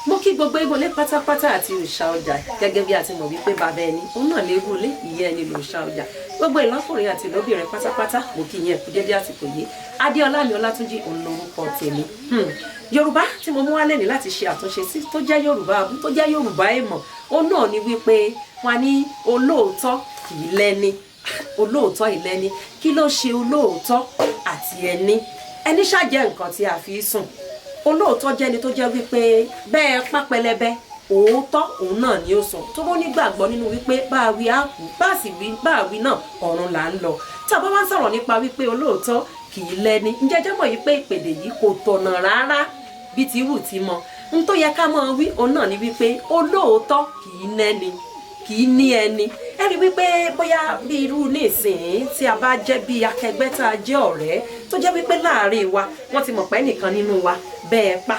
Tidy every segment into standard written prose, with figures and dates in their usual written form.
Mo kí gbogbo eégún lé pátápátá àti òòṣà ọjà, gẹ́gẹ́ bí a ti mọ̀ wípé bàbá ẹni òun náà léegun lé, ìyá ẹni lòòṣà ọjà. Gbogbo ìlọ́kùnrin àti ìlóbìnrin pátápátá, mo kí yẹn kú dédé àsìkò yìí. Adéọlá mi Ọlátúnjí òun lorúkọ tèmi. Yorùbá tí mo mú wá lẹ́ni láti ṣe àtúnṣe sí, tó jẹ́ Yorùbá abú, tó jẹ́ Yorùbá èèmọ̀, òun náà ni wípé wọn ní olóòótọ́ kì í lẹ́ni. Olóòótọ́ ìlẹ́ni, kí ló ṣe olóòótọ́ àti ẹni? Ẹni ṣàjẹ́ nǹkan tí a fi sùn. Olóòótọ́ jẹ́ni tó jẹ́ wípé bẹ́ẹ̀ pápẹlẹbẹ, òótọ́ òun náà ni ó sọ, tó bó nígbàgbọ́ nínú wípé bá a wí á kú, bá a sì wí, bá a wí náà, ọ̀run là ń lọ. Tí a bá wá ń sọ̀rọ̀ nípa wípé olóòótọ́ kì í lẹ́ni, ǹjẹ́ jẹ́ mọ̀ yìí pé ìpèdè yìí kò tọ̀nà rárá bí ti wù ti mọ. N tó yẹ ká máa wí òun náà ni wípé olóòótọ́ kì í nẹ́ni, kì í ní ẹni. Ẹ rí wípé bóyá bí irú nísìnyí tí a bá jẹ́ bí akẹgbẹ́, tá a jẹ́ ọ̀rẹ́, tó jẹ́ wípé láàrin wa wọ́n ti mọ̀ pé nìkan nínú wa bẹ́ẹ̀ pa,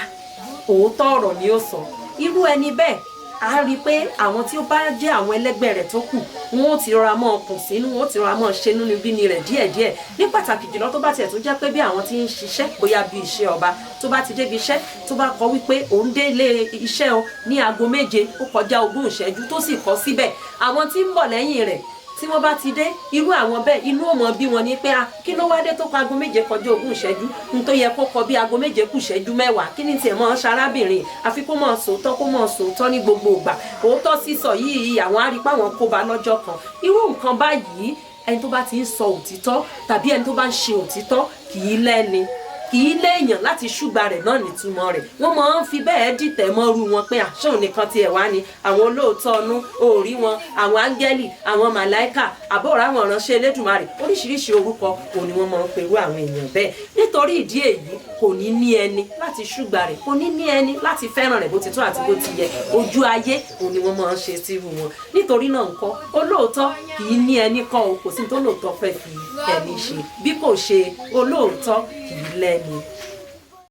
òótọ́ ọ̀rọ̀ ni ó sọ, irú ẹni bẹ́ẹ̀ a rí i pé àwọn tí ó bá jẹ́ àwọn ẹlẹ́gbẹ́ rẹ̀ tó kù, wọn ó ti rọra mọ́ ọkùn sínú, wọn ó ti rọra mọ́ ṣe nínú bí ni rẹ̀ díẹ̀díẹ̀. Ní pàtàkì jùlọ, tó bá tiẹ̀ tó jẹ́ pé bí àwọn tí ń ṣiṣẹ́, bóyá bí iṣẹ́ ọba, tó bá ti débi iṣẹ́, tó bá kọ wípé òun dé ilé iṣẹ́ o ní 7:20, tó sì kọ síbẹ̀, àwọn tí ń bọ̀ lẹ́yìn rẹ̀, tí wọ́n bá ti dé, irú àwọn bẹ́ẹ̀, inú ò mọ̀ bí wọn ní pé a kí ló wá dé tó kọ 7:20, n tó yẹ kó kọ bí 6:50? Kí ni tiẹ̀ mọ́ ṣarábìnrin? Àfi kó mọ̀ sòótọ́, kó mọ̀ sòótọ́ ní gbogbo ìgbà. Òótọ́ sísọ yìí, àwọn á rí pé àwọn kó ba lọ́jọ́ kan. Irú nǹkan báyìí, ẹni tó bá ti ń sọ òtítọ́ tàbí ẹni tó bá ń ṣe òtítọ́ kì í lẹ́ni, kì í léèyàn láti ṣùgbà rẹ̀ náà nítumọ̀ rẹ̀. Wọ́n máa ń fi bẹ́ẹ̀ dìtẹ̀ mọ́rú wọn pé àṣọ nìkan tiẹ̀ wá ni àwọn olóòótọ́ ọnú òórí wọn, àwọn áńgẹ́lì, àwọn màláìkà, àbọ̀rọ̀ àwọn ìránṣẹ́ Elédùmarè. Oríṣiríṣi orúkọ òun ni wọ́n máa ń perú àwọn èèyàn bẹ́ẹ̀. Nítorí ìdí èyí, kò ní ní ẹni láti ṣùgbà rẹ̀, kò ní ní ẹni láti fẹ́ràn rẹ̀ bó ti tó àti bó ti yẹ. Ojú ayé òun ni wọ́n máa ń ṣe sírú wọn. Nítorí náà ńkọ́, olóòótọ́ kì í ní ẹni kọ́ o. Kò sí tó lóòótọ́ fẹ́ fi ẹni ṣe bí kò ṣe olóòótọ́ kì í lẹ́ni.